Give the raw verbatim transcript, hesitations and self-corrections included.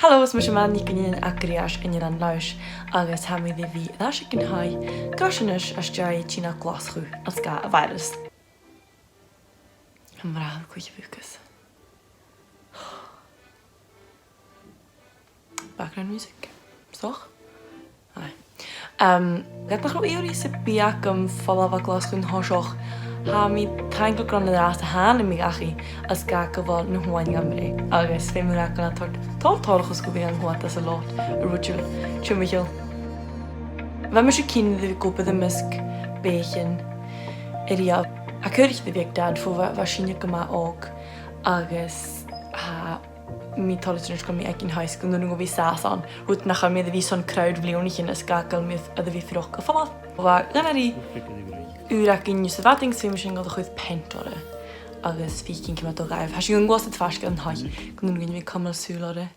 Hello, is mise Mandy, gu dearbh, a' cruinneachadh ann an Leòdhas, agus tha mi air a bhith air ais aig an taigh, gus a-nis, às dèidh tighinn a Ghlaschu air sgàth a' bhàirist. Tha mo bhràthair a' cluich a' phùcas. Background music. Soch? Aye. Um, ged nach robh iarraidh sam bith agam falbh a Ghlaschu an toiseach, tha mi taingeil gun robh an-dràsta, thàinig mi dhachaigh, air sgàth gu bheil na h-uain agam ri, agus feumaidh mi ràdh gun do thòisich, tòisich, tòisich sgùbaidhean an-còmhnaidh san lot, a' ruith timcheall. Bha mise cinnteach gu bheil mi am measg beathaichean a-riamh. Tha cuideigin a bh' aig Dad, bha, bha sinne gu math òg, agus tha mi toilichte a-nis gun robh mi aig an taigh, gun urrainn dhomh a bhith sàs ann, rud nach eil mi air a bhith son crowd bhliadhnaichean air sgàth gu bheil mi air a bhith a' fuireach a' falbh. Bha gun robh ùidh againn sa mhadainn, 's bha mi sin a' dol a chur peant oirre, agus feuchainn ciamar a thog e dhaibh. Tha sinn a' gluasad faisg air an taigh, gun urrainn dhuinn a bhith a' cumail sùil oirre.